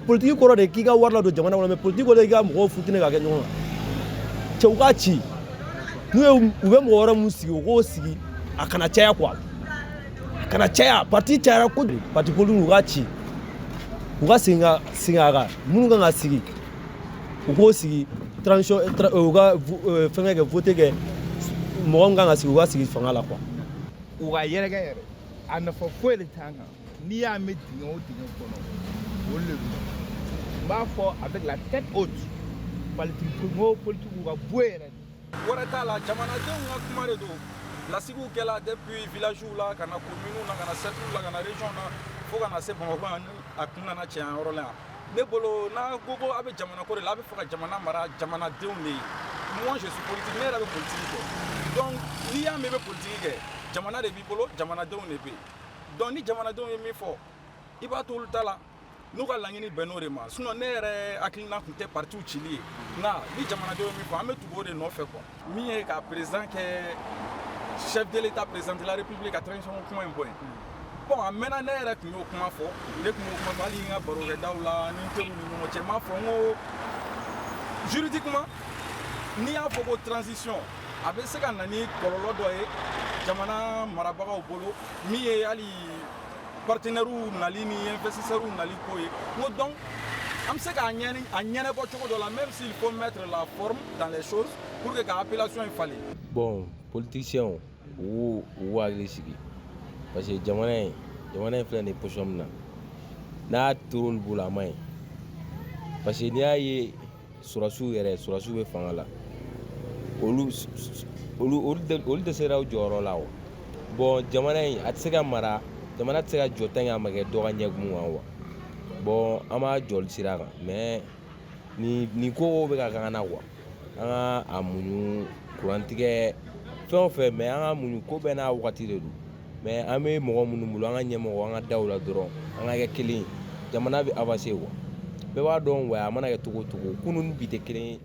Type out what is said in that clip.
Politiki kɔrɔ de k'i ka wari ladon jamana kɔnɔ, mais politiki kɔrɔ de k'i ka mɔgɔw futinɛ ka kɛ ɲɔgɔn kan. Cɛ, u k'a ci. N'u ye, u bɛ mɔgɔ wɛrɛ mun sigi, u k'o sigi. A kana caya quoi, a kana caya. Parti cayara kojugu. Parti politique, u k'a ci, u ka segin ka segin a kan. Minnu kan ka sigi, u k'o sigi. Transition, u ka fɛngɛ kɛ, vote kɛ. Mɔgɔ min kan ka sigi, u ka sigi fanga la quoi. U ka yɛrɛkɛ yɛrɛ, a nafa foyi de t'an kan. N'i y'a mɛn dingɛ o dingɛ kɔnɔ, olu de don. N b'a fɔ avec la tête haute, politique, n ko politique ka bɔ yen yɛrɛ de. Wɛrɛ t'a la, jamanadenw ka kuma de don. Lasigiw kɛla depuis village la ka na commune na, ka na cercle la, ka na région na, fo ka na se Bamakɔ yan. Ni a kun nana cɛ yan yɔrɔ la yan, ne bolo, n'a ko ko a bɛ jamana ko de la, a bɛ fɛ ka jamana mara jamanadenw de ye. Moi, je suis politique, ne yɛrɛ bɛ politique kɛ. Donc n'i y'a mɛn i bɛ politique kɛ, jamana de b'i bolo, jamanadenw de bɛ yen. Donc ni jamanadenw ye min fɔ, i b'a to olu ta la, n'u ka laɲini bɛn n'o de ma. Sinon ne yɛrɛ hakilina tun tɛ partiw cili ye, nka ni jamanadenw ye min fɔ, an bɛ tugu o de nɔfɛ quoi. Min ye ka président kɛ chef de l'État, président de la République, ka transition kuma in bɔ yen, bon, a mɛnna. Ne yɛrɛ tun y'o kuma fɔ, ne tun y'o kuma fɔ hali n ka barokɛdaw la ni n teriw ni ɲɔgɔn cɛ. N m'a fɔ n ko juridiquement, n'i y'a fɔ ko transition, a bɛ se ka na ni kɔlɔlɔ dɔ ye jamana marabagaw bolo, min ye hali partenaires nali ni investisseurs nali ko ye. N ko donc an bɛ se k'a ɲɛni a ɲɛnabɔ cogo dɔ la, même s'il faut mettre la forme dans les choses pour que ka appellation in falen. Bon, politiciens, u k'u hakili sigi, parce que jamana in filɛ nin ye position min na, n'a tor'olu bolo, a man ɲi, parce que n'i y'a ye sɔrɔsiw yɛrɛ, sɔrɔsiw bɛ fanga la, olu dɛsɛra u jɔyɔrɔ la wa. Bon, jamana in, a tɛ se ka mara, jamana tɛ se ka jɔ tant que a ma kɛ dɔ ka ɲɛkumu kan wa. Bon, an b'a jɔli sira kan, mais nin ko bɛ ka k'an na quoi. An ka a muɲu, kurantigɛ fɛn o fɛn, mais an ka muɲu, ko bɛɛ n'a wagati de don. Mais an bɛ mɔgɔ minnu bolo, an ka ɲɛmɔgɔ, an ka da u la dɔrɔn, an ka kɛ kelen ye, jamana bɛ avancer quoi. Bɛɛ b'a dɔn wa, a mana kɛ cogo o cogo, kunun ni bi tɛ kelen ye.